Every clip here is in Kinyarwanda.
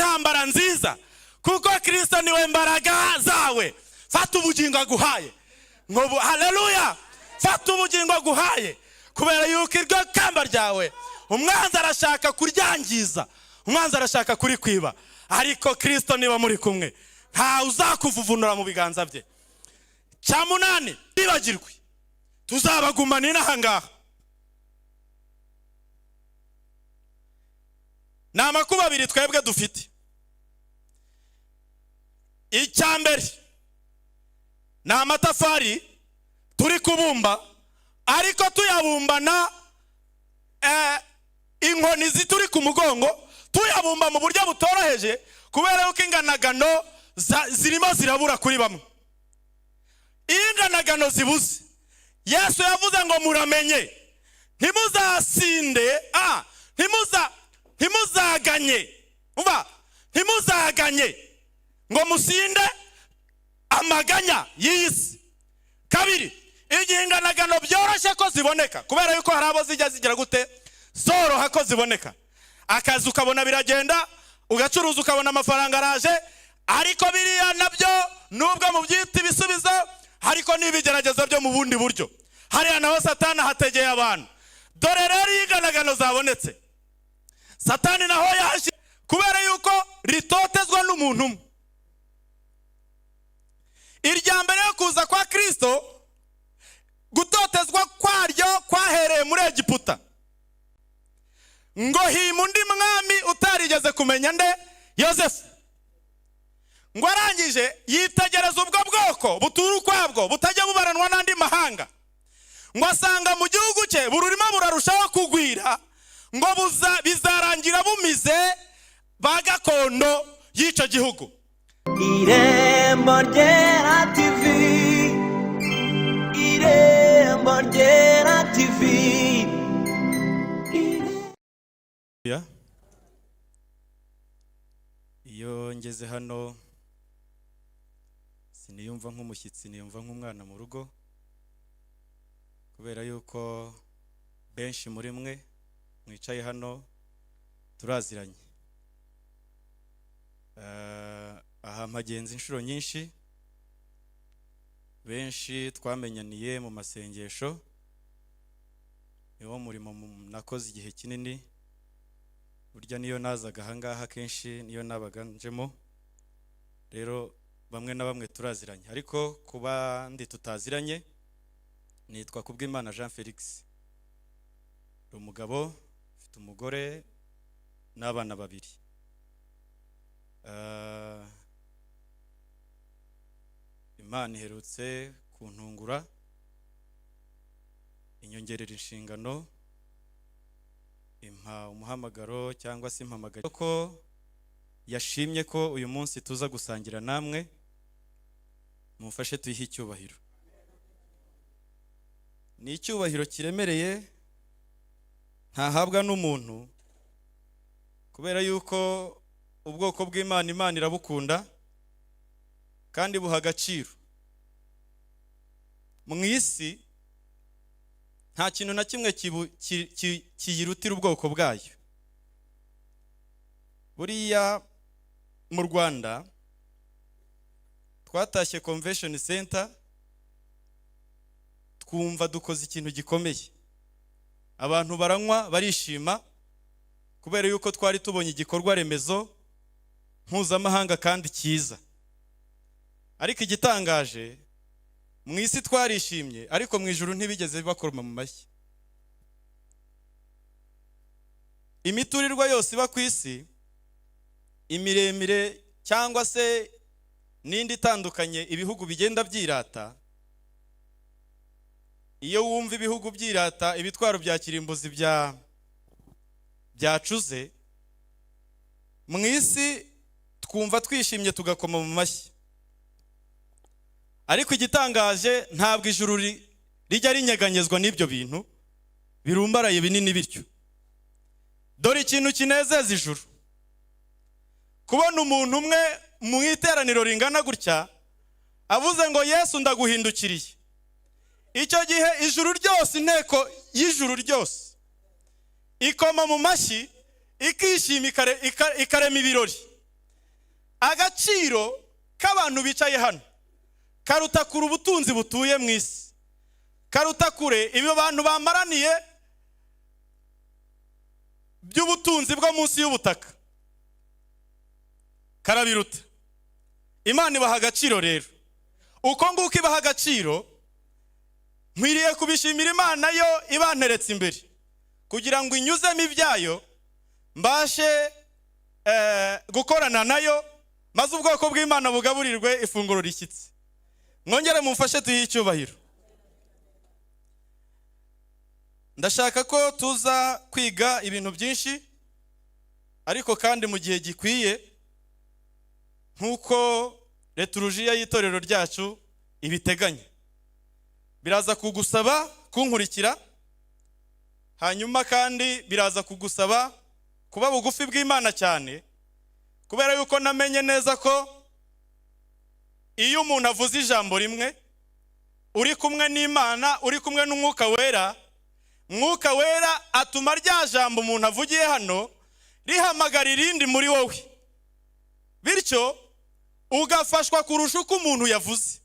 Intambara nziza, kuko Kirisito niwe mbaraga zawe. Fata ubugingo aguhaye nkubu. Haleluya! Fata ubugingo aguhaye, kubera yuko iryo kamba ryawe umwanzi arashaka kuryangiza, umwanzi arashaka kurikwiba, ariko Kirisito niba muri kumwe, ntawe uzakuvuvunura mu biganza bye. Cya munani, bibagirwe tuzabagumana inaha ngaha. Ni amakuba abiri twebwe dufite. Icya mbere ni amatafari turi kubumba, ariko tuyabumbana inkoni zituri ku mugongo, tuyabumba mu buryo butoroheje, kubera yuko inganagano zirimo zirabura kuri bamwe. Iyo inganagano zibuze, Yesu yavuze ngo: "Muramenye ntimuzasinde, ntimuzaganye, umva, ntimuzaganye ngo musinde amaganya y'iyi si." Kabiri, igihe inganagano byoroshye ko ziboneka, kubera yuko hari abo zijya zigira gute, zoroha ko ziboneka, akazi ukabona biragenda, ugacuruza ukabona amafaranga araje, ariko biriya nabyo nubwo mubyita ibisubizo, ariko ni ibigeragezo byo mu bundi buryo. Hariya naho Satani ahategeye abantu. Dore rero, iyo inganagano zabonetse, Satani naho yaje, kubera yuko ritotezwa n'umuntu umwe. Irya mbere yo kuza kwa Kirisito, gutotezwa kwaryo kwahereye muri Egiputa, ngo hima undi mwami utarigeze kumenya nde? Yosefu. Ngo arangije yitegereza ubwo bwoko butura ukwabwo, butajya bubaranwa n'andi mahanga, ngo asanga mu gihugu cye bururimo burarushaho kugwira, ngo buza bizarangira bumize ba gakondo y'icyo gihugu. Irembo Ryera TV, Irembo Ryera TV. Ya. Iyo ngeze hano siniyumva nk'umushyitsi, niyumva nk'umwana mu rugo, kubera yuko benshi muri mwe mwicaye hano turaziranye. Aha mpagenza inshuro nyinshi, benshi twamenyaniye mu masengesho, niwo murimo nakoze igihe kinini. Burya niyo nazaga ahangaha kenshi niyo nabaga njemo. Rero bamwe na bamwe turaziranye, ariko ku bandi tutaziranye, nitwa Kubwimana Jean Felix, ndi umugabo, mfite umugore n'abana babiri. Imana iherutse kuntungura, inyongerera inshingano, impa umuhamagaro cyangwa se impamagaro ko yashimye ko uyu munsi tuza gusangira namwe. Mumfashe tuyihe icyubahiro. Ni icyubahiro kiremereye ntahabwa n'umuntu, kubera yuko ubwoko bw'Imana, Imana irabukunda kandi buha agaciro. Mu isi nta kintu na kimwe kiyirutira ubwoko bwayo. Buriya mu Rwanda twatashye convention center, twumva dukoze ikintu gikomeye, abantu baranywa barishima, kubera yuko twari tubonye igikorwa remezo mpuzamahanga kandi cyiza. Ariko igitangaje, mu isi twarishimye, ariko mu ijuru ntibigeze bakoma mu mashyi. Imiturirwa yose iba ku isi, imiremire cyangwa se n'indi itandukanye, ibihugu bigenda byirata, iyo wumva ibihugu byirata ibitwaro bya kirimbuzi byacuze, mu isi twumva twishimye tugakoma mu mashyi, ariko igitangaje, ntabwo ijuru rijya rinyeganyezwa n'ibyo bintu birumbaraye binini bityo. Dore ikintu kinezeza ijuru: kubona umuntu umwe mu iteraniro ringana gutya avuze ngo: "Yesu, ndaguhindukiriye." Icyo gihe ijuru ryose, inteko y'ijuru ryose ikoma mu mashyi, ikishima, ikarema ibirori. Agaciro k'abantu bicaye hano karuta kure ubutunzi butuye mu isi, karuta kure ibyo bantu bamaraniye by'ubutunzi bwo munsi y'ubutaka, karabiruta. Imana ibaha agaciro rero. Uko nguko ibaha agaciro, nkwiriye kubishimira Imana yo ibanteretse imbere kugira ngo inyuzemo ibyayo, mbashe gukorana nayo, maze ubwoko bw'Imana bugaburirwe ifunguro rishyitse. Mwongere mumfashe tuyihe icyubahiro. Ndashaka ko tuza kwiga ibintu byinshi, ariko kandi mu gihe gikwiye, nk'uko liturujia y'itorero ryacu ibiteganya. Biraza kugusaba kunkurikira, hanyuma kandi biraza kugusaba kuba bugufi bw'Imana cyane, kubera yuko namenye neza ko iyo umuntu avuze ijambo rimwe uri kumwe n'Imana, uri kumwe n'Umwuka Wera, Mwuka Wera atuma rya jambo umuntu avugiye hano rihamagara irindi muri wowe, bityo ugafashwa kurusha uko umuntu yavuze.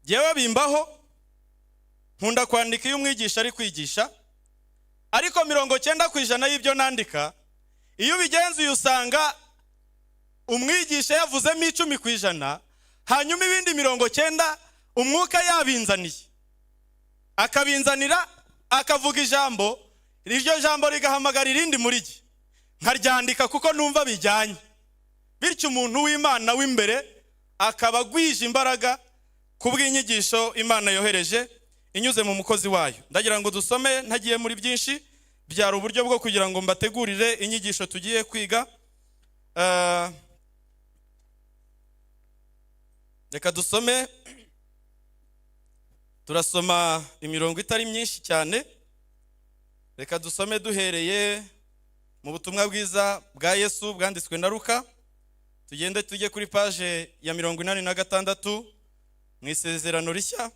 Jyewe bimbaho, nkunda kwandika iyo umwigisha ari kwigisha, ariko 90% y'ibyo nandika, iyo ubigenzuye usanga umwigisha yavuzemo 10%, hanyuma ibindi 90 umwuka yabinzaniye, akabinzanira, akavuga ijambo, iryo jambo rigahamagara irindi muri jye, nkaryandika kuko numva bijyanye. Bityo umuntu w'Imana w'imbere akaba agwije imbaraga ku bw'inyigisho Imana yohereje inyuze mu mukozi wayo. Ndagira ngo dusome, ntagiye muri byinshi, byari uburyo bwo kugira ngo mbategurire inyigisho tugiye kwiga. Reka dusome, turasoma imirongo itari myinshi cyane. Reka dusome duhereye mu butumwa bwiza bwa Yesu bwanditswe na Luka, tugende tujye kuri paje ya 86 mu Isezerano Rishya.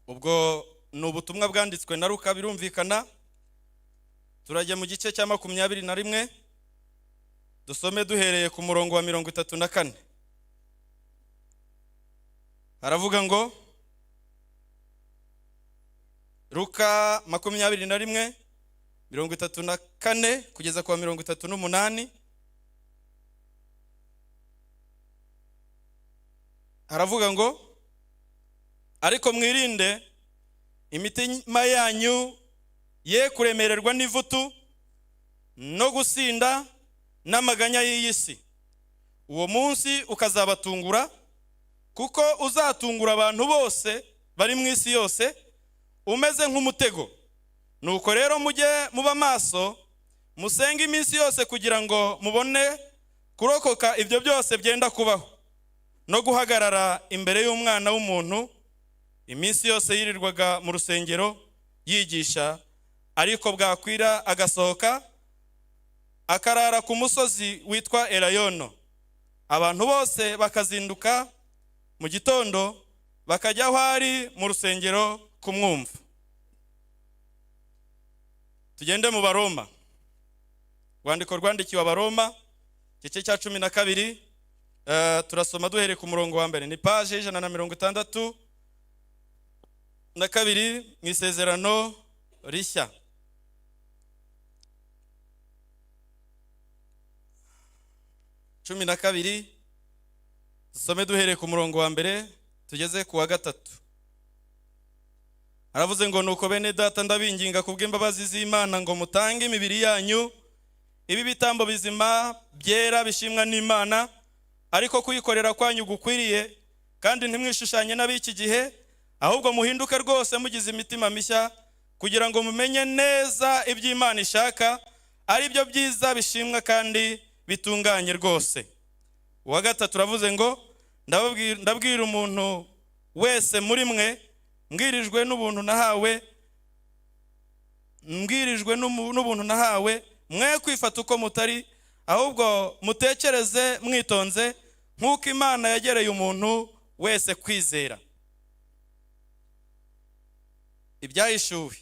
Ubwo ni ubutumwa bwanditswe na Luka, birumvikana. Turajya mu gice cya 21, dusome duhereye ku murongo wa 34. Haravuga ngo, Luka 21, 34 kugeza ku wa 38, haravuga ngo: ariko mwirinde imitima yanyu ye kuremererwa n'ivutu no gusinda n'amaganya y'iyi si, uwo munsi ukazabatungura, kuko uzatungura abantu bose bari mu isi yose umeze nk'umutego. Nuko rero mujye muba maso, musenge iminsi yose, kugira ngo mubone kurokoka ibyo byose byenda kubaho, no guhagarara imbere y'Umwana w'umuntu. Iminsi yose yirirwaga mu rusengero yigisha, ariko bwakwira agasohoka akarara ku musozi witwa Elayono. Abantu bose bakazinduka mu gitondo bakajya aho ari mu rusengero kumwumva. Tugende mu Baroma, rwandiko rwandikiwe Abaroma, igice cya 12, turasoma duhereye ku murongo wa mbere. Ni paje 162 mu Isezerano Rishya. 12, dusome duhereye ku murongo wa mbere tugeze ku wa gatatu. Aravuze ngo: nuko bene data, ndabinginga kubw'imbabazi z'Imana ngo mutange imibiri yanyu ibi bitambo bizima byera bishimwa n'Imana, ariko kuyikorera kwanyu gukwiriye, kandi ntimwishushanye n'ab'iki gihe, ahubwo muhinduke rwose mugize imitima mishya, kugira ngo mumenye neza iby'Imana ishaka, ari byo byiza bishimwa kandi bitunganye rwose. Uwa gatatu uravuze ngo: ndabwira umuntu wese muri mwe, mbwirijwe n'ubuntu nahawe, mbwirijwe n'ubuntu nahawe, mwe kwifata uko mutari, ahubwo mutekereze mwitonze, nk'uko Imana yagereye umuntu wese kwizera. Ibyahishuwe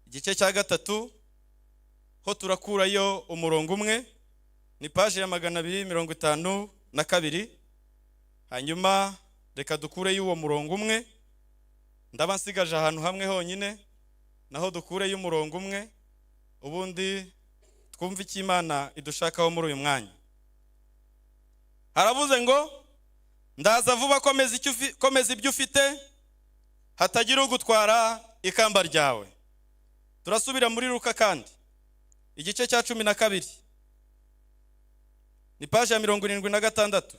igice cya 3 Ho turakurayo umurongo umwe, ni paji ya 252. Hanyuma reka dukureyo uwo murongo umwe. Ndaba nsigaje ahantu hamwe honyine, naho dukureyo umurongo umwe, ubundi twumve icyo Imana idushakaho muri uyu mwanya. Haravuze ngo: "Ndaza vuba, komeza ibyo ufite, hatagira ugutwara ikamba ryawe." Turasubira muri Luka kandi, igice cya 12, ni paji ya 76.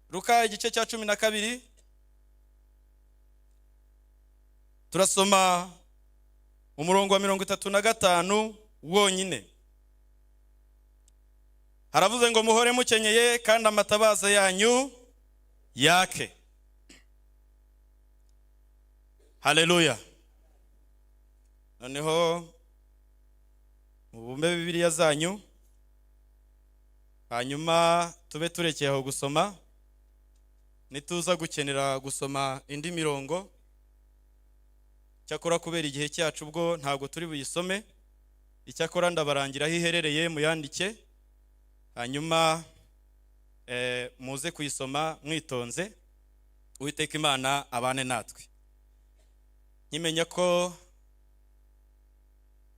Luka igice cya 12, turasoma umurongo wa 35 wonyine. Haravuze ngo: "Muhore mukenyeye kandi amatabaza yanyu yake." Haleluya! Noneho mubumbe Bibiliya zanyu, hanyuma tube turekeye aho gusoma. Nituza gukenera gusoma indi mirongo, cyakora kubera igihe cyacu ubwo ntabwo turi buyisome. Icyakora ndabarangira aho iherereye, muyandike, hanyuma muze kuyisoma mwitonze. Uwiteka Imana abane natwe. Nkimenya ko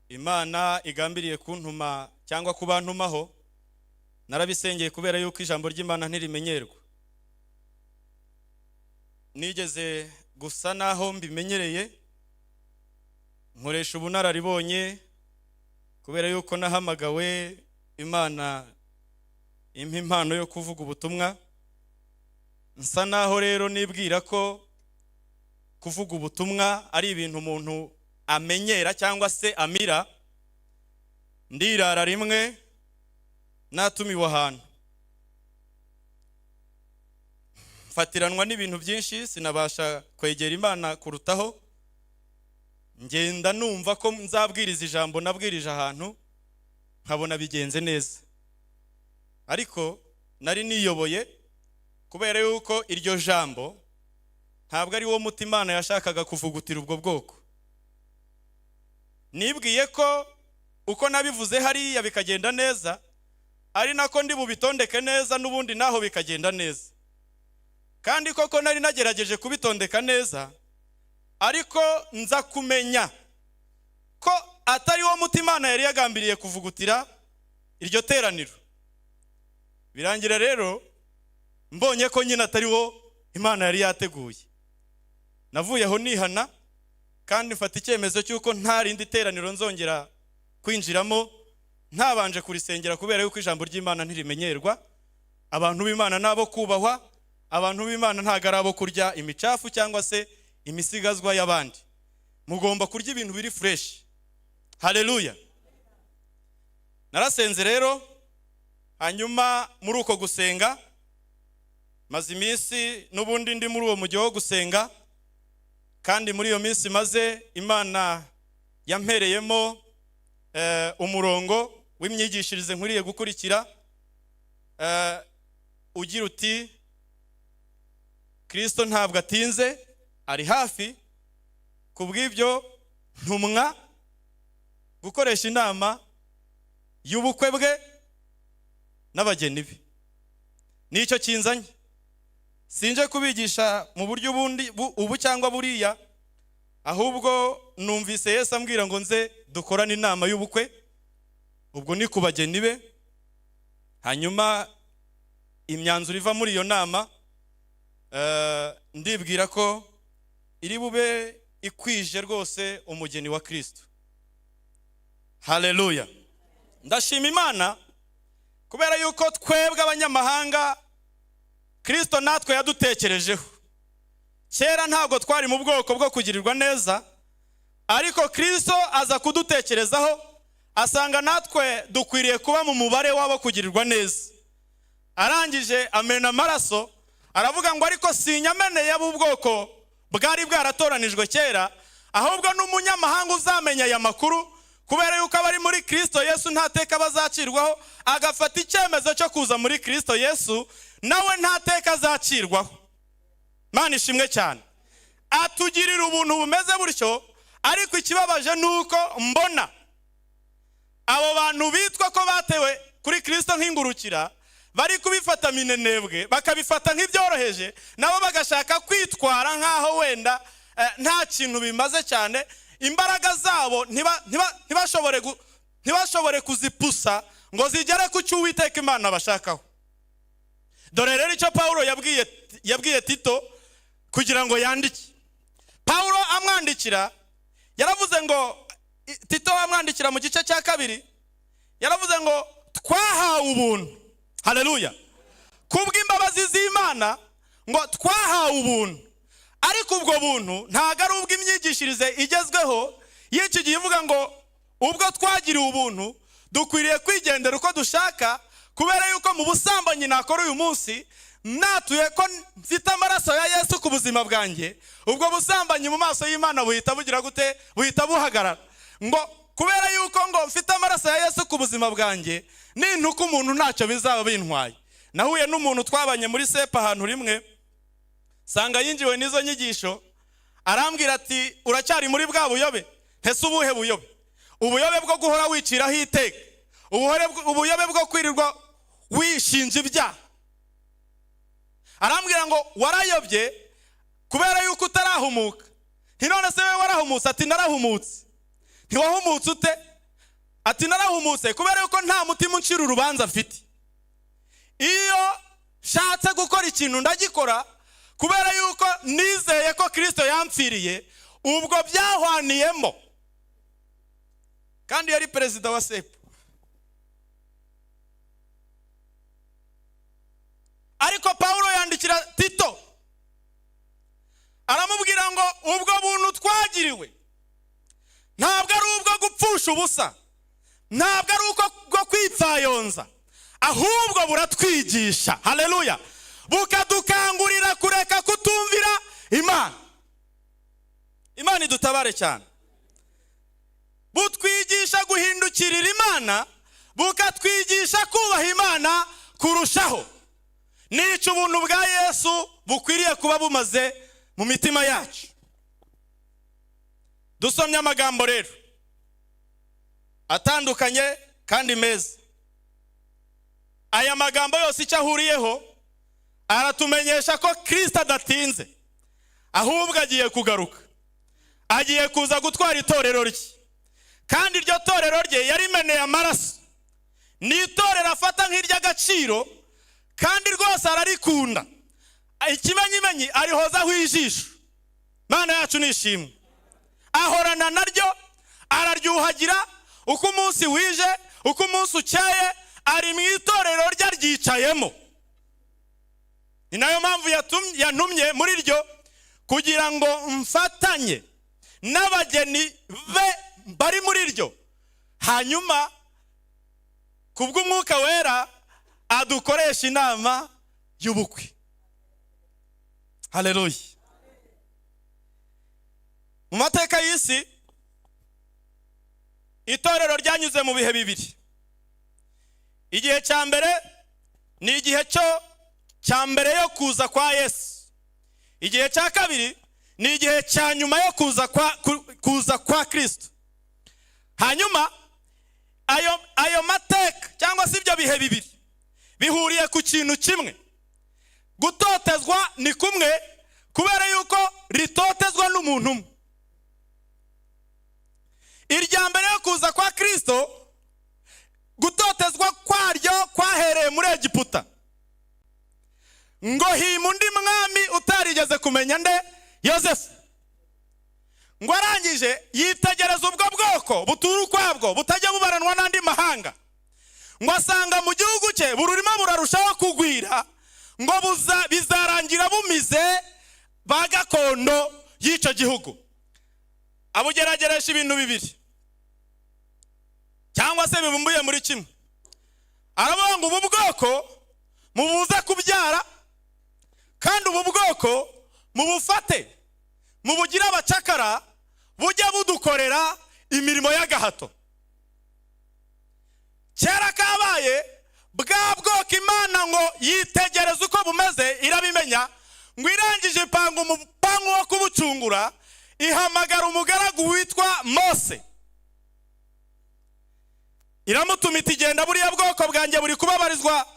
Imana igambiriye kuntuma cyangwa kubantumaho, narabisengeye, kubera yuko ijambo ry'Imana ntirimenyerwa. Nigeze gusa naho mbimenyereye, nkoresha ubunararibonye, kubera yuko nahamagawe, Imana impa impano yo kuvuga ubutumwa. Nsa naho rero nibwira ko kuvuga ubutumwa ari ibintu umuntu amenyera cyangwa se amira. Ndirara rimwe natumiwe ahantu, mfatiranwa n'ibintu byinshi, sinabasha kwegera Imana kurutaho. Ngenda numva ko nzabwiriza ijambo nabwirije ahantu, nkabona bigenze neza, ariko nari niyoboye, kubera yuko iryo jambo ntabwo ari wo muti Imana yashakaga kuvugutira ubwo bwoko. Nibwiye ko uko nabivuze hariya bikagenda neza, ari nako ndi bubitondeke neza n'ubundi naho bikagenda neza. Kandi koko nari nagerageje kubitondeka neza, ariko nza kumenya ko atari wo muti Imana yari yagambiriye kuvugutira iryo teraniro. Birangira rero mbonye ko nyine atari wo Imana yari yateguye. Navuye aho nihana, kandi mfata icyemezo cy'uko nta rindi teraniro nzongera kwinjiramo ntabanje kurisengera, kubera yuko ijambo ry'Imana ntirimenyerwa. Abantu b'Imana ni abo kubahwa. Abantu b'Imana ntabwo ari abo kurya imicafu cyangwa se imisigazwa y'abandi. Mugomba kurya ibintu biri fresh. Haleluya! Narasenze rero. Hanyuma muri uko gusenga, maze iminsi n'ubundi ndi muri uwo mujyi wo gusenga, kandi muri iyo minsi maze Imana yampereyemo umurongo w'imyigishirize nkwiriye gukurikira, ugira uti: "Kristo ntabwo atinze, ari hafi. Ku bw'ibyo ntumwa gukoresha inama y'ubukwe bwe n'abageni be." Nicyo kinzanye. Sinje kubigisha mu buryo ubundi ubu cyangwa buriya, ahubwo numvise Yesu ambwira ngo nze dukorane inama y'ubukwe, ubwo ni ku bageni be. Hanyuma imyanzuro iva muri iyo nama, ndibwira ko iri bube ikwije rwose umugeni wa Kristo. Haleluya! Ndashima Imana kubera yuko twebwe abanyamahanga Kristo natwe yadutekerejeho. Kera ntabwo twari mu bwoko bwo kugirirwa neza, ariko Kristo aza kudutekerezaho, asanga natwe dukwiriye kuba mu mubare w'abo kugirirwa neza. Arangije amena amaraso, aravuga ngo: "Ariko sinyameneye ab'ubwoko bwari bwaratoranijwe kera, ahubwo n'umunyamahanga uzamenya aya makuru, kubera yuko abari muri Kristo Yesu nta teka bazacirwaho, agafata icyemezo cyo kuza muri Kristo Yesu, nawe nta teka azacirwaho." Mana ishimwe cyane. Atugirira ubuntu bumeze butyo. Ariko ikibabaje ni uko mbona abo bantu bitwa ko batewe kuri Kirisito nk'ingurukira bari kubifata minenebwe, bakabifata nk'ibyoroheje, nabo bagashaka kwitwara nk'aho wenda nta kintu bimaze cyane. Imbaraga zabo ntibashobore kuzipusa ngo zigere ku cyo Uwiteka Imana bashakaho. Dore rero icyo Pawulo yabwiye Tito kugira ngo yandike. Pawulo amwandikira yaravuze ngo, Tito amwandikira mu gice cya 2, yaravuze ngo twahawe ubuntu. Haleluya! Kubw'imbabazi z'Imana ngo twahawe ubuntu. Ariko ubwo buntu ntabwo ari ubw'imyigishirize igezweho y'iki gihe ivuga ngo ubwo twagiriwe ubuntu dukwiriye kwigendera uko dushaka, kubera yuko mu busambanyi nakora uyu munsi natuye ko mfite amaraso ya Yesu ku buzima bwanjye, ubwo busambanyi mu maso y'Imana buhita bugira gute? Buhita buhagarara. Ngo kubera yuko ngo mfite amaraso ya Yesu ku buzima bwanjye, nintuka umuntu ntacyo bizaba bintwaye. Nahuye n'umuntu twabanye muri sepa ahantu rimwe, sanga yinjiwe n'izo nyigisho. Arambwira ati: "Uracyari muri bwa buyobe." Ntese ubuhe buyobe? "Ubuyobe bwo guhora wiciraho iteka, ubuyobe bwo kwirirwa wishinja ibyaha." Arambwira ngo warayobye kubera yuko utarahumuka. Nti none se wowe warahumutse? Ati: "Narahumutse." Ntiwahumutse ute? Ati: "Narahumutse kubera yuko nta mutima uncira urubanza mfite. Iyo nshatse gukora ikintu ndagikora, kubera yuko nizeye ko Kirisito yampfiriye, ubwo byahwaniyemo." Kandi yari perezida wa sepu. Ariko Pawulo yandikira Tito aramubwira ngo ubwo buntu twagiriwe ntabwo ari ubwo gupfusha ubusa, ntabwo ari ubwo bwo kwipfayonza, ahubwo buratwigisha. Haleluya! Bukadukangurira kureka kutumvira Imana. Imana idutabare cyane. Butwigisha guhindukirira Imana, bukatwigisha kubaha Imana kurushaho. Nica ubuntu bwa Yesu bukwiriye kuba bumaze mu mitima yacu. Dusomye amagambo rero atandukanye kandi meza. Aya magambo yose icyo ahuriyeho, aratumenyesha ko Kirisito adatinze, ahubwo agiye kugaruka, agiye kuza gutwara itorero rye. Kandi iryo torero rye yarimeneye amaraso, ni itorero afata nk'iry'agaciro, kandi rwose ararikunda. Ikimenyimenyi arihozaho ijisho. Imana yacu ni ishimwe. Ahorana naryo, araryuhagira. Uko umunsi wije, uko umunsi ukeye, ari mu itorero rye, aryicayemo. Ni nayo mpamvu yantumye muri ryo, kugira ngo mfatanye n'abageni be bari muri ryo, hanyuma kubw'Umwuka Wera adukoresha inama y'ubukwe. Haleluya! Mu mateka y'isi, itorero ryanyuze mu bihe bibiri. Igihe cya mbere ni igihe cyo cya mbere yo kuza kwa Yesu. Igihe cya kabiri ni igihe cya nyuma yo kuza kwa Kristo. Hanyuma ayo mateka cyangwa se ibyo bihe bibiri bihuriye ku kintu kimwe: gutotezwa ni kumwe, kubera yuko ritotezwa n'umuntu umwe. Irya mbere yo kuza kwa Kristo, gutotezwa kwaryo kwahereye muri Egiputa, ngo hima undi mwami utarigeze kumenya nde? Yosefu. Ngo arangije yitegereza ubwo bwoko butura ukwabwo, butajya bubaranwa n'andi mahanga, ngo asanga mu gihugu cye bururimo burarushaho kugwira, ngo bizarangira bumize ba gakondo y'icyo gihugu. Abugerageresha ibintu bibiri cyangwa se bibumbuye muri kimwe. Aravuga ngo ubu bwoko mubuze kubyara, kandi ubu bwoko mubufate mubugire abacakara, bujye budukorera imirimo y'agahato. Kera kabaye, bwa bwoko Imana ngo yitegereze uko bumeze irabimenya, ngo irangije ipanga umupangu wo kubucungura, ihamagara umugaragu witwa Mose, iramutuma iti: "Genda, buriya bwoko bwanjye buri kubabarizwa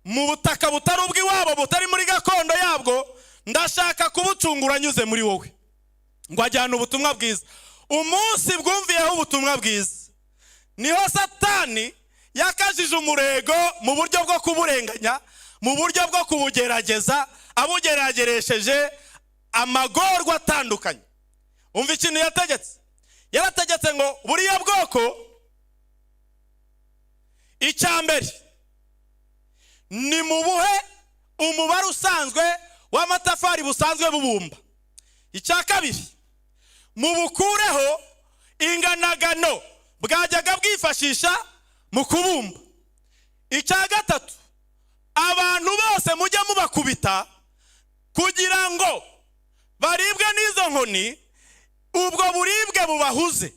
mu butaka butari ubw'iwabo, butari muri gakondo yabwo. Ndashaka kubucungura anyuze muri wowe." Ngo ajyane ubutumwa bwiza. Umunsi bwumviyeho ubutumwa bwiza, niho Satani yakajije umurego mu buryo bwo kuburenganya, mu buryo bwo kubugerageza, abugerageresheje amagorwa atandukanye. Umva ikintu yategetse. Yarategetse ngo buriya bwoko, icya mbere ni mubuhe umubare usanzwe w'amatafari busanzwe bubumba. Icya kabiri, mubukureho inganagano bwajyaga bwifashisha mu kubumba. Icya gatatu, abantu bose mujye mubakubita kugira ngo baribwe n'izo nkoni, ubwo buribwe bubahuze,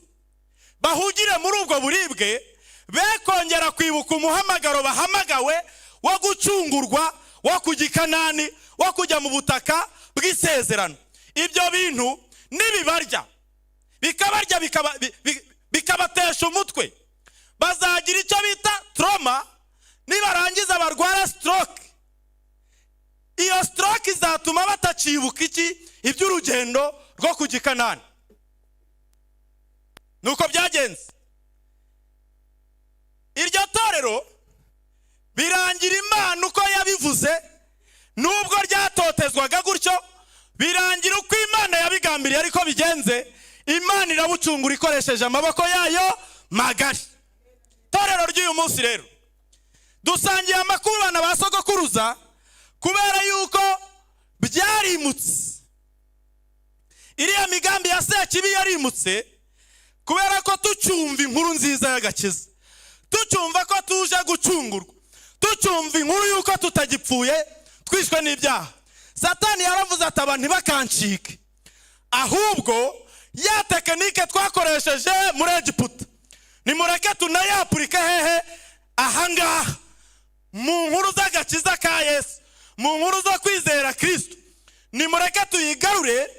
bahugire muri ubwo buribwe, be kongera kwibuka umuhamagaro bahamagawe wo gucungurwa, wo kujya i Kanani, wo kujya mu butaka bw'isezerano. Ibyo bintu nibibarya, bikabarya, bikabatesha umutwe, bazagira icyo bita trauma. Nibarangiza barwara stroke. Iyo stroke izatuma batacibuka iki? Iby'urugendo rwo kujya i Kanani. Nuko byagenze. Iryo torero birangira Imana uko yabivuze. Nubwo ryatotezwaga gutyo, birangira uko Imana yabigambiriye ariko bigenze. Imana irabucungura ikoresheje amaboko yayo magari. Torero ry'uyu munsi rero, dusangiye amakuru na ba sogokuruza, kubera yuko byarimutse. Iriya migambi ya Sekibi yarimutse, kubera ko tucyumva inkuru nziza y'agakiza, tucyumva ko tuje gucungurwa, tucyumva inkuru y'uko tutagipfuye twishwe n'ibyaha, Satani yaravuze ati: "Abantu ntibakancike. Ahubwo ya technique twakoresheje muri Egiputa, nimureke tunayapurike." Hehe? Ahangaha mu nkuru z'agakiza ka Yesu, mu nkuru zo kwizera Kirisito. Nimureke tuyigarure,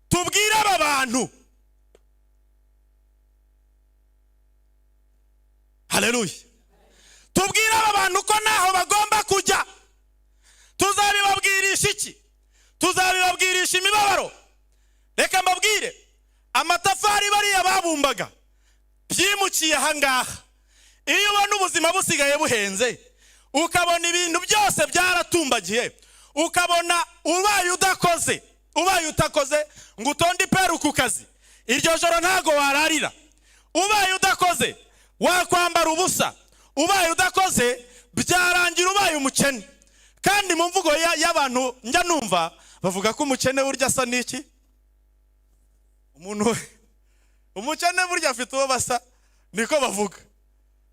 tubwire aba bantu. Haleluya! Tubwire aba bantu ko ntaho bagomba kujya. Tuzabibabwirisha iki? Tuzabibabwirisha imibabaro. Reka mbabwire, amatafari bariya babumbaga byimukiye ahangaha. Iyo ubona ubuzima busigaye buhenze, ukabona ibintu byose byaratumbagiye, ukabona ubaye udakoze ngo utonde iperu ku kazi, iryo joro ntago wararira. Ubaye udakoze, wakwambara ubusa. Ubaye udakoze, byarangira ubaye umukene. Kandi mu mvugo y'abantu njya numva, bavuga ko umukene burya asa n'iki? Umuntu umukene burya afite uwo basa, niko bavuga.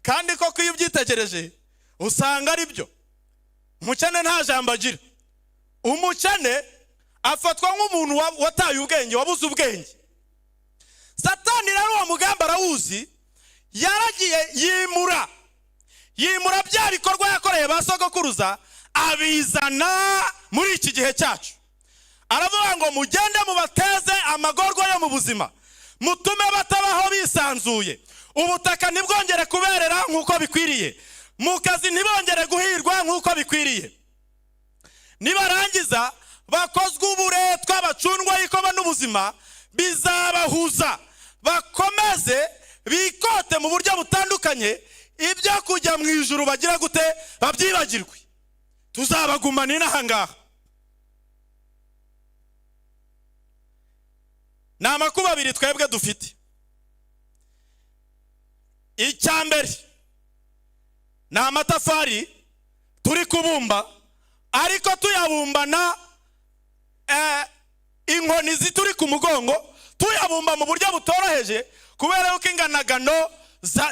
Kandi koko iyo ubyitegereje usanga ari byo. Umukene nta jambo agira. Umukene afatwa nk'umuntu wataye ubwenge, wabuze ubwenge. Satani rero uwo mugambi arawuzi. Yaragiye yimura bya bikorwa yakoreye ba sogokuruza, abizana muri iki gihe cyacu. Aravuga ngo: "Mugende mubateze amagorwa yo mu buzima, mutume batabaho bisanzuye, ubutaka ntibwongere kuberera nk'uko bikwiriye, mu kazi ntibongere guhirwa nk'uko bikwiriye. Nibarangiza bakozwe uburetwa, bacundwa y'ikoba n'ubuzima, bizabahuza, bakomeze bikote mu buryo butandukanye. Ibyo kujya mu ijuru bagira gute? Babyibagirwe. Tuzabagumana inaha ngaha." Ni amakuba abiri twebwe dufite. Icya mbere ni amatafari turi kubumba, ariko tuyabumbana inkoni zituri ku mugongo, tuyabumba mu buryo butoroheje, kubera yuko inganagano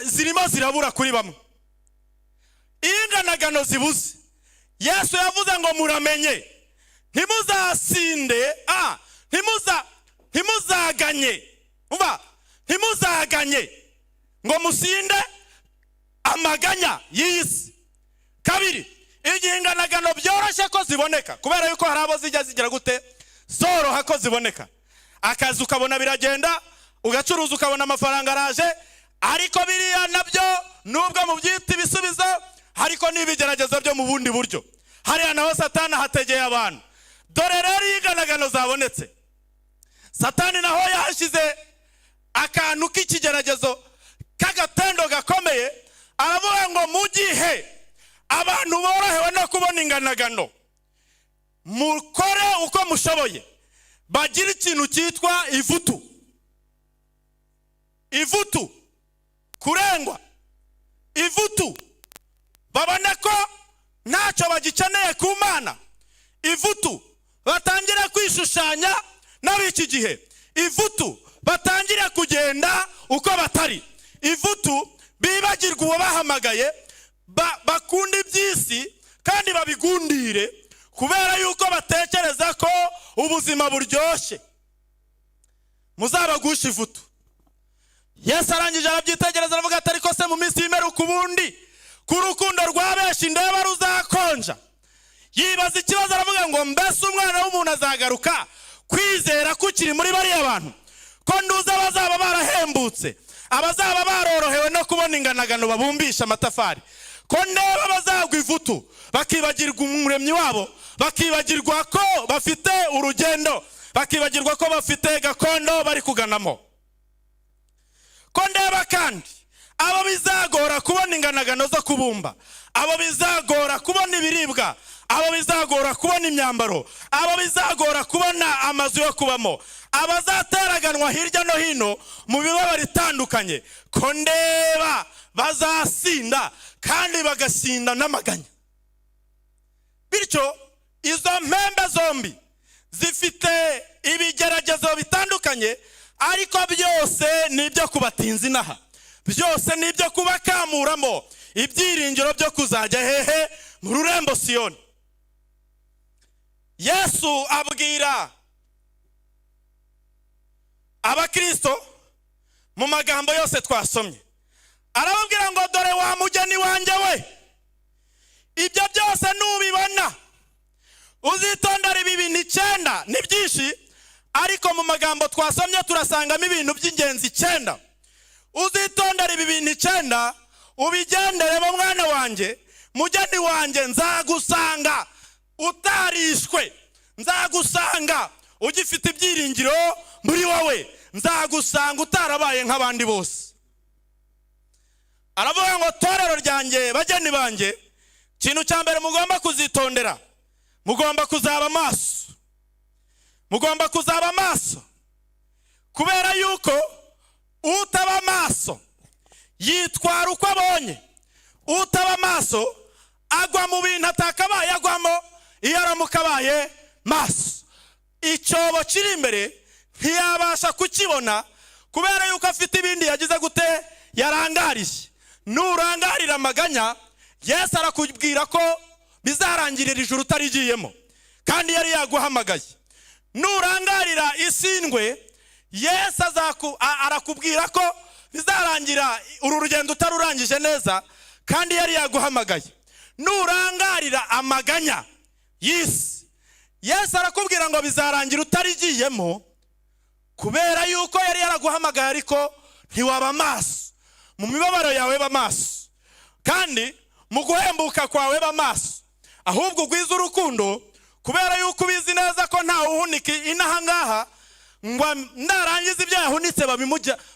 zirimo zirabura kuri bamwe. Iyo inganagano zibuze, Yesu yavuze ngo: "Muramenye, ntimuzasinde, ntimuzaganye." Umva, ntimuzaganye ngo musinde amaganya y'iyi si. Kabiri, igihe inganagano byoroshye ko ziboneka, kubera yuko hari abo zijya zigira gute? Zoroha ko ziboneka. Akazi ukabona biragenda, Ugacuruza, ukabona amafaranga araje. Ariko biriya nabyo, nubwo mubyita ibisubizo, ariko ni ibigeragezo byo mu bundi buryo. Hariya naho Satani ahategeye abantu. Dore rero, iyo inganagano zabonetse, Satani naho yahashyize akantu k'ikigeragezo k'agatendo gakomeye. Aravuga ngo mu gihe abantu borohewe no kubona inganagano, mukore uko mushoboye bagire ikintu cyitwa ivutu. Ivutu, kurengwa ivutu, babone ko ntacyo bagikeneye ku Mana. Ivutu, batangire kwishushanya n'ab'iki gihe. Ivutu, batangire kugenda uko batari. Ivutu, bibagirwa uwo bahamagaye, bakunda iby'isi kandi babigundire, kubera yuko batekereza ko ubuzima buryoshye. Muzabagusha ivutu. Yesu arangije arabyitegereza, aravuga ati: "Ariko se mu minsi y'imperuka ubundi ku rukundo rwa benshi ndeba ruzakonja?" Yibaza ikibazo, aravuga ngo: "Mbese Umwana w'umuntu azagaruka kwizera kukiri muri bariya bantu, ko nduzi abazaba barahembutse, abazaba barorohewe no kubona inganagano babumbisha amatafari, ko ndeba bazagwa ivutu, bakibagirwa Umuremyi wabo, bakibagirwa ko bafite urugendo, bakibagirwa ko bafite gakondo bari kuganamo? Ko ndeba kandi abo bizagora kubona inganagano zo kubumba, abo bizagora kubona ibiribwa, abo bizagora kubona imyambaro, abo bizagora kubona amazu yo kubamo, abazateraganwa hirya no hino mu mibabaro itandukanye, ko ndeba bazasinda kandi bagasinda n'amaganya?" Bityo izo mpembe zombi zifite ibigeragezo bitandukanye, ariko byose ni ibyo kubatinza inaha, byose ni ibyo kubakamuramo ibyiringiro byo kuzajya hehe? Mu rurembo Siyoni. Yesu abwira abakristo mu magambo yose twasomye, arababwira ngo: "Dore wa mugeni wanjye we, ibyo byose nubibona uzitondera ibi bintu icyenda." Ni byinshi, ariko mu magambo twasomye turasangamo ibintu by'ingenzi icyenda. "Uzitondera ibi bintu icyenda, ubigenderemo, mwana wanjye, mugeni wanjye, nzagusanga utarishwe, nzagusanga ugifite ibyiringiro muri wowe, nzagusanga utarabaye nk'abandi bose." Aravuga ngo: "Torero ryanjye, bageni banjye, ikintu cya mbere mugomba kuzitondera, mugomba kuzaba maso. Mugomba kuzaba maso, kubera yuko utaba maso yitwara uko abonye. Utaba maso agwa mu bintu atakabaye agwamo iyo aramuka abaye maso. Icyobo kiri imbere ntiyabasha kukibona, kubera yuko afite ibindi yagize gute? Yarangariye. Nurangarira amaganya, Yesu arakubwira ko bizarangirira ijuru utarigiyemo kandi yari yaguhamagaye. Nurangarira isindwe, Yesu arakubwira ko bizarangira uru rugendo utarurangije neza kandi yari yaguhamagaye. Nurangarira amaganya y'isi, Yesu arakubwira ngo bizarangira utarigiyemo, kubera yuko yari yaraguhamagaye ariko ntiwaba maso. Mu mibabaro yawe ba maso, kandi mu guhembuka kwawe ba maso. Ahubwo ugwize urukundo, kubera yuko ubizi neza ko ntawe uhunika inaha ngaha ngo narangiza ibyo yahunitse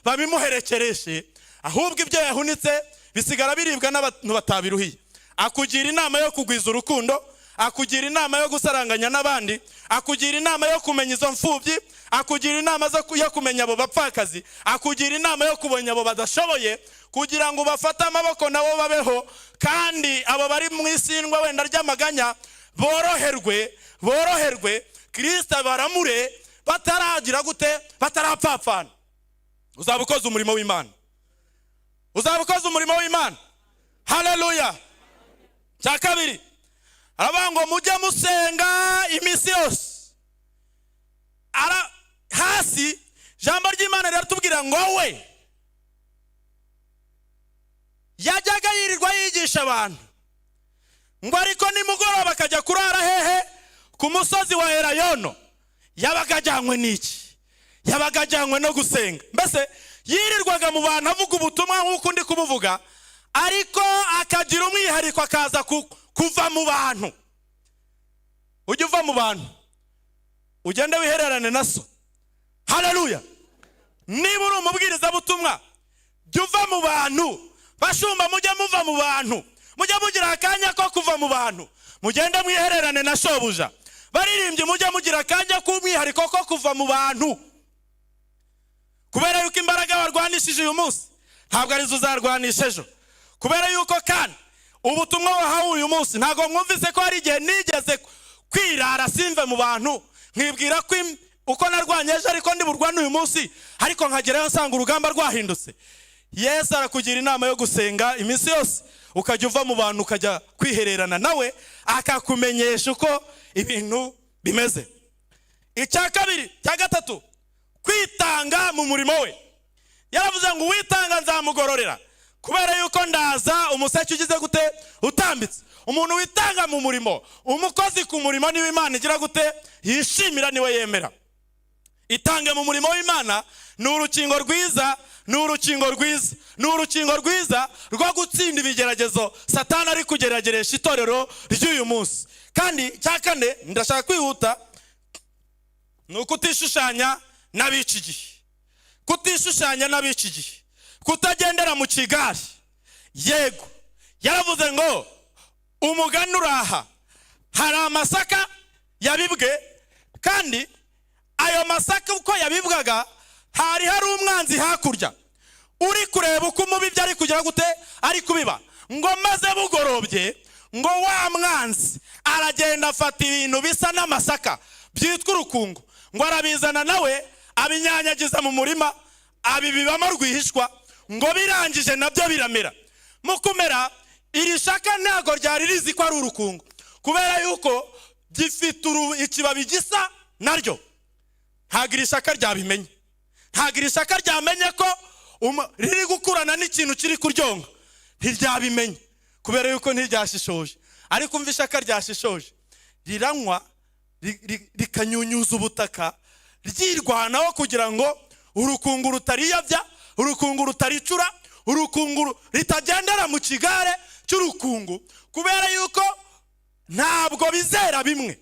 babimuherekereshe. Ahubwo ibyo yahunitse bisigara biribwa n'abantu batabiruhiye. Akugira inama yo kugwiza urukundo, akugira inama yo gusaranganya n'abandi, akugira inama yo kumenya izo mfubyi, akugira inama yo kumenya abo bapfakazi, akugira inama yo kumenya abo badashoboye, kugira ngo ubafate amaboko nabo babeho, kandi abo bari mu isindwa wenda ry'amaganya boroherwe, boroherwe, Kirisita baramure bataragira gute? Batarapfapfana. Uzaba ukoze umurimo w'Imana, uzaba ukoze umurimo w'Imana. Haleluya! Cya kabiri, aravuga ngo mujye musenga iminsi yose. Hasi ijambo ry'Imana riratubwira ngo we yajyaga yirirwa yigisha abantu, ngo ariko nimugoroba akajya kurara hehe? Ku musozi wa Elayono. Yabaga ajyanywe n'iki? Yabaga ajyanywe no gusenga. Mbese yirirwaga mu bantu avuga ubutumwa nk'uko undi kubuvuga, ariko akagira umwihariko, akaza kuva mu bantu. Ujya uva mu bantu, ugende wihererane na So. Haleluya! Niba uri umubwirizabutumwa, jya uva mu bantu. Bashumba, mujye muva mu bantu, mujye mugira akanya ko kuva mu bantu, mugende mwihererane na Shobuja. Baririmbyi, mujye mugira akanya k'umwihariko ko kuva mu bantu, kubera yuko imbaraga warwanishije uyu munsi ntabwo arizo uzarwanisha ejo. Kubera yuko kandi ubutumwa wahawe uyu munsi, ntabwo mwumvise ko hari igihe nigeze kwirara simve mu bantu, nkibwira ko uko narwanye ejo ariko ndi burwane uyu munsi, ariko nkagerayo nsanga urugamba rwahindutse. Yesu arakugira inama yo gusenga iminsi yose, ukajya uva mu bantu, ukajya kwihererana nawe, akakumenyesha uko ibintu bimeze. Icya kabiri, cya gatatu, kwitanga mu murimo we. Yaravuze ngo: "Uwitanga nzamugororera, kubera yuko ndaza umuseke ugize gute? Utambitse." Umuntu witanga mu murimo, umukozi ku murimo, niwe Imana igira gute? Yishimira, niwe yemera. Itange mu murimo w'Imana. Ni urukingo rwiza, ni urukingo rwiza, ni urukingo rwiza rwo gutsinda ibigeragezo Satani ari kugerageresha itorero ry'uyu munsi. Kandi icya kane, ndashaka kwihuta, ni ukutishushanya n'ab'iki gihe, kutishushanya n'ab'iki gihe, kutagendera mu kigare. Yego, yaravuze ngo umugani uraha: hari amasaka yabibwe, kandi ayo masaka uko yabibwaga hari umwanzi hakurya uri kureba uko umubibyi ari kugira gute? Ari kubiba. Ngo maze bugorobye, ngo wa mwanzi aragenda afata ibintu bisa n'amasaka byitwa urukungu, ngo arabizana, nawe abinyanyagiza mu murima, abibibamo rwihishwa. Ngo birangije nabyo biramera. Mu kumera, iri shaka ntabwo ryari rizi ko ari urukungu, kubera yuko gifite ikibabi gisa naryo. Ntabwo iri shaka ryabimenye, ntabwo iri shaka ryamenye ko riri gukurana n'ikintu kiri kuryonga. Ntiryabimenye kubera yuko ntiryashishoje. Ariko umva, ishaka ryashishoje riranywa, rikanyunyuza ubutaka, ryirwanaho kugira ngo urukungu rutariyabya, urukungu rutaricura, urukungu ritagendera mu kigare cy'urukungu, kubera yuko ntabwo bizera bimwe.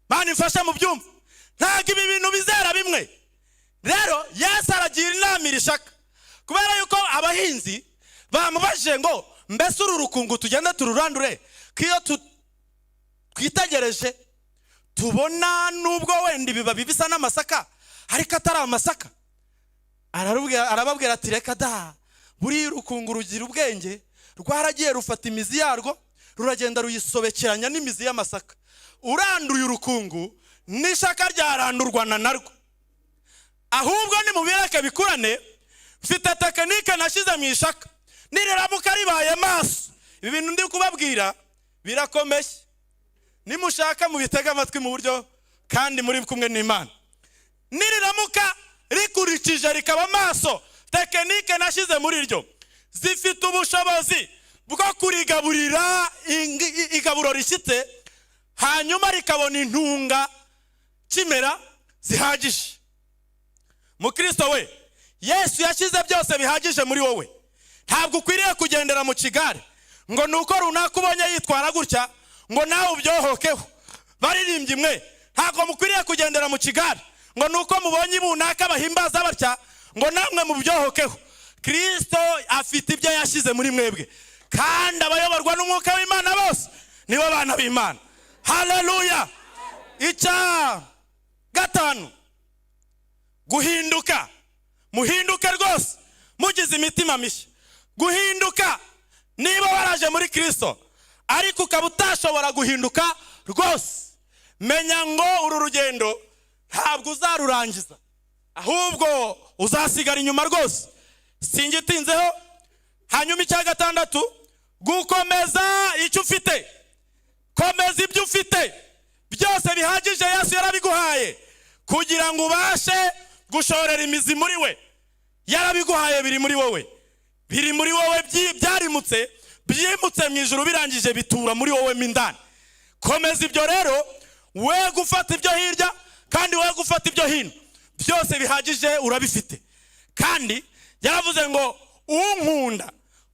Mana ifasha mu byumva, ntabwo ibi bintu bizera bimwe. Rero Yesu aragira inama iri shaka, kubera yuko abahinzi bamubajije ngo: "Mbese uru rukungu tugenda tururandure, ko iyo twitegereje tubona nubwo wenda ibibabi bisa n'amasaka ariko atari amasaka?" Arababwira ati: "Reka da, buriya urukungu rugira ubwenge. Rwaragiye rufata imizi yarwo, ruragenda ruyisobekeranya n'imizi y'amasaka. Uranduye urukungu, n'ishaka ryarandurwana narwo. Ahubwo nimubireke bikurane. Mfite technique nashyize mu ishaka, niriramuka ribaye maso." Ibi bintu ndi kubabwira birakomeye. Nimushaka mubitege amatwi mu buryo kandi muri kumwe n'Imana. Niriramuka rikurikije, rikaba maso, technique nashyize muri ryo zifite ubushobozi bwo kurigaburira igaburo rishyitse, hanyuma rikabona intunga kimera zihagije. Mukristo we, Yesu yashyize byose bihagije muri wowe. Ntabwo ukwiriye kugendera mu kigare ngo ni uko runaka ubonye yitwara gutya, ngo nawe ubyohokeho. Baririmbyi mwe, ntabwo mukwiriye kugendera mu kigare ngo ni uko mubonye ibunaka bahimbaza batya, ngo namwe mubyohokeho. Kirisito afite ibyo yashyize muri mwebwe, kandi abayoborwa n'Umwuka w'Imana bose nibo bana b'Imana. Haleluya! Icya gatanu, guhinduka. Muhinduke rwose mugize imitima mishya. Guhinduka, niba waraje muri Kirisito ariko ukaba utashobora guhinduka rwose, menya ngo uru rugendo ntabwo uzarurangiza, ahubwo uzasigara inyuma rwose. Singitinzeho. Hanyuma icya gatandatu, gukomeza icyo ufite. Komeza ibyo ufite byose bihagije. Yesu yarabiguhaye kugira ngo ubashe gushorera imizi muri we. Yarabiguhaye, biri muri wowe, biri muri wowe, byarimutse, byimutse mu ijuru, birangije bitura muri wowe mo indani. Komeza ibyo rero, we gufata ibyo hirya kandi we gufata ibyo hino. Byose bihagije urabifite. Kandi yaravuze ngo unkunda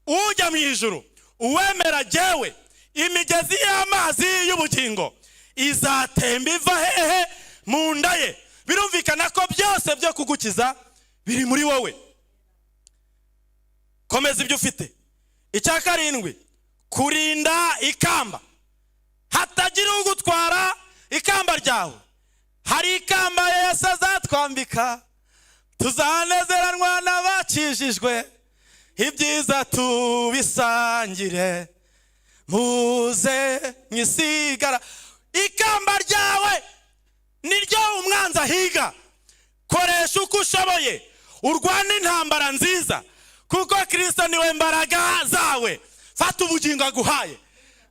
ujya mu ijuru, uwemera jyewe, imigezi y'amazi y'ubugingo izatemba iva hehe? Mu nda ye. Birumvikana ko byose byo kugukiza biri muri wowe. Komeza ibyo ufite. Icya karindwi, kurinda ikamba, hatagira ugutwara ikamba ryawe. Hari ikamba Yesu azatwambika, tuzanezeranwa n'abakijijwe, ibyiza tubisangire, muze mwisigara. Ikamba ryawe niryo umwanzi ahiga. Koresha uko ushoboye urwane intambara nziza, kuko Kirisito niwe mbaraga zawe. Fata ubugingo aguhaye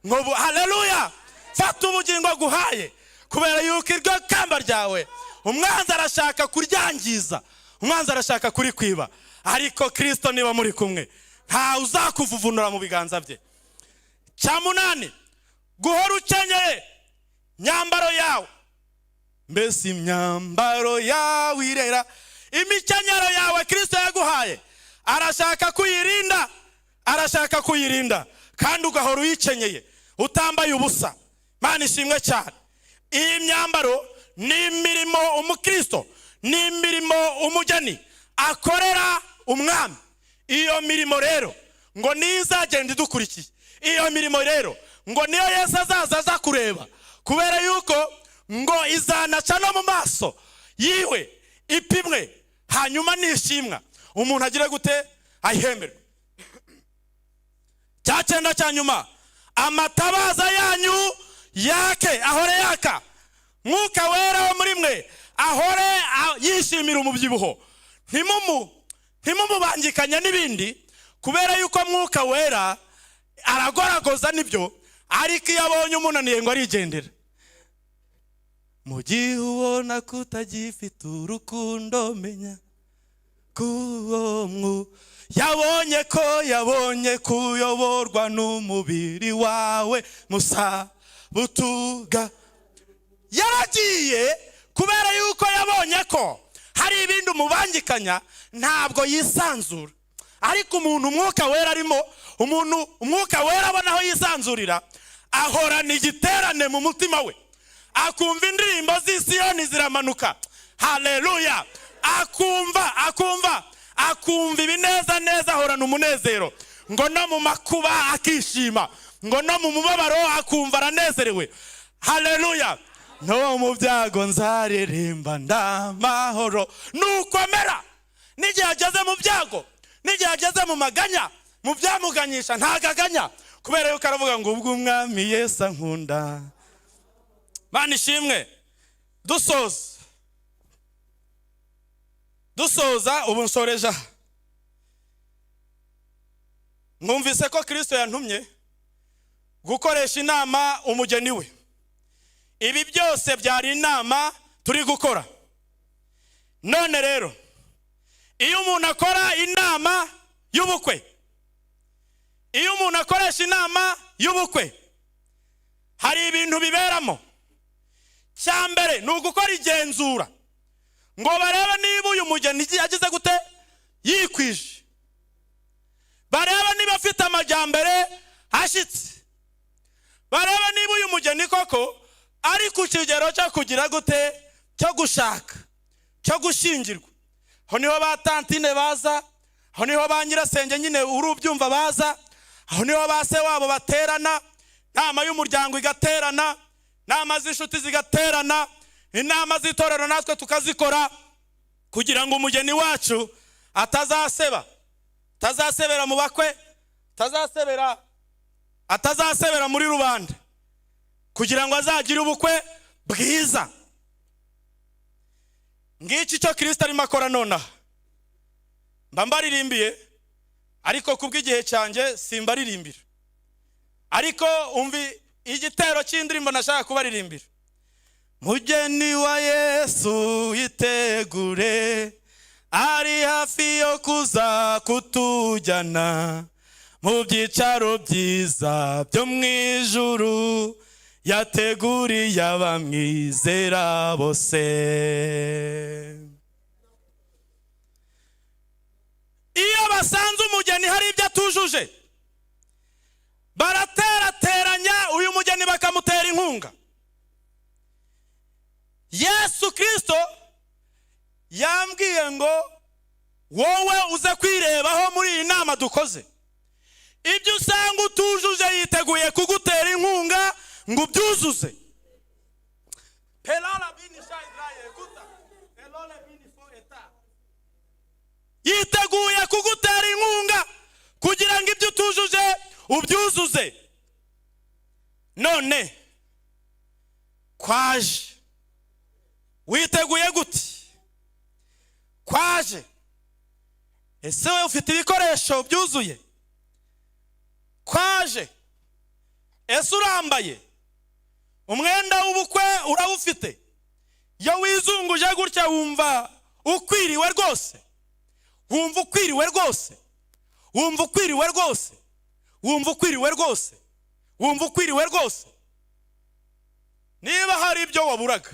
ngo haleluya, fata ubugingo aguhaye, kubera yuko iryo kamba ryawe umwanzi arashaka kuryangiza, umwanzi arashaka kurikwiba, ariko Kirisito niba muri kumwe ntawe uzakuvuvunura mu biganza bye. Cya munani, guhora ukenyeye imyambaro yawe. Mbese imyambaro yawe irera? Imikenyero yawe Kirisito yaguhaye arashaka kuyirinda, arashaka kuyirinda, kandi ugahora uyikenyeye utambaye ubusa. Mana ishimwe cyane. Iyi myambaro ni imirimo umukristo, ni imirimo umugeni akorera umwami. Iyo mirimo rero ngo niyo izagenda idukurikiye. Iyo mirimo rero ngo niyo Yesu azaza aza kureba, kubera yuko ngo izanaca no mu maso yiwe ipimwe, hanyuma nishimwa umuntu agire gute? Ayihemberwe. Cya cyenda cya nyuma, amatabaza yanyu yake, ahore yaka. Mwuka Wera wo muri mwe ahore yishimira umubyibuho. Ntimumubangikanye n'ibindi, kubera yuko Mwuka Wera aragoragoza nibyo, ariko iyo abonye umunaniye ngo arigendera. Mu gihe ubona ko utagifite urukundo, menya kuwo yabonye ko yabonye kuyoborwa n'umubiri wawe musa butuga yaragiye, kubera yuko yabonye ko hari ibindi umubangikanya, ntabwo yisanzura. Ariko umuntu Umwuka Wera arimo, umuntu Umwuka Wera abona aho yisanzurira, ahorana igiterane mu mutima we, akumva indirimbo z'Isiyoni ziramanuka, haleluya, akumva akumva akumva ibineza neza, ahorana umunezero, ngo no mu makuba akishima, ngo no mu mubabaro akumva aranezerewe, haleluya. No mu byago nzaririmba ndamahoro. Nukomera n'igihe ageze mu byago, n'igihe ageze mu maganya, mu byamuganyisha ntagaganya, kubera yuko aravuga ngo ubwo Umwami Yesu ankunda. Mana ishimwe. Dusoza, dusoza, ubu nsoreje aha. Mwumvise ko Kirisito yantumye gukoresha inama umugeni we. Ibi byose byari inama turi gukora. None rero iyo umuntu akora inama y'ubukwe, iyo umuntu akoresha inama y'ubukwe, hari ibintu biberamo. Cya mbere ni ugukora igenzura ngo barebe niba uyu mugeni yagize gute, yikwije, barebe niba afite amajyambere ashyitse, barebe niba uyu mugeni koko ari ku kigero cyo kugira gute, cyo gushaka, cyo gushyingirwa. Aho niho ba tantine baza, aho niho ba nyirasenge nyine urubyumva baza, aho niho ba se wabo baterana, inama y'umuryango igaterana, inama z'inshuti zigaterana, inama z'itorero natwe tukazikora, kugira ngo umugeni wacu atazaseba, atazasebera mu bakwe, atazasebera muri rubanda, kugira ngo azagire ubukwe bwiza. Ngiki icyo Kirisito arimo akora nonaha. Mba mbaririmbiye, ariko kubw'igihe cyanjye simbaririmbira. Ariko umvi igitero cy'indirimbo nashaka kubaririmbira: mugeni wa Yesu yitegure, ari hafi yo kuza kutujyana mu byicaro byiza byo mu ijuru yateguriye abamwizera bose. Basanze umugeni hari ibyo atujuje, baraterateranya uyu mugeni bakamutera inkunga. Yesu Kirisito yambwiye ngo wowe uze kwirebaho muri iyi nama dukoze, ibyo usanga utujuje yiteguye kugutera inkunga ngo ubyuzuze. Pelala bini shaidraye kuta. Pelole bini fo eta. Yiteguye kugutera inkunga kugira ngo ibyo utujuje ubyuzuze. None kwaje witeguye gute? Kwaje, ese wowe ufite ibikoresho byuzuye? Kwaje, ese urambaye umwenda w'ubukwe? Urawufite? Iyo wizunguje gutya wumva ukwiriwe rwose, wumva ukwiriwe rwose, wumva ukwiriwe rwose, wumva ukwiriwe rwose, wumva ukwiriwe rwose. Niba hari ibyo waburaga,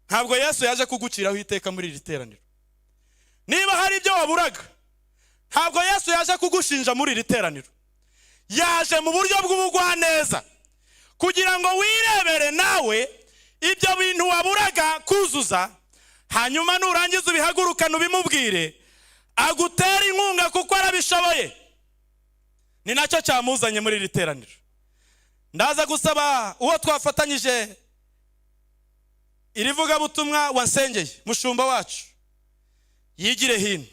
ntabwo Yesu yaje kuguciraho iteka muri iri teraniro. Niba hari ibyo waburaga, ntabwo Yesu yaje kugushinja muri iri teraniro. Yaje mu buryo bw'ubugwaneza kugira ngo wirebere nawe ibyo bintu waburaga kuzuza, hanyuma nurangiza ubihagurukane ubimubwire, agutera inkunga kuko arabishoboye. Ni nacyo cyamuzanye muri iri teraniro. Ndaza gusaba uwo twafatanyije iri vugabutumwa wansengeye, mushumba wacu, yigire hino.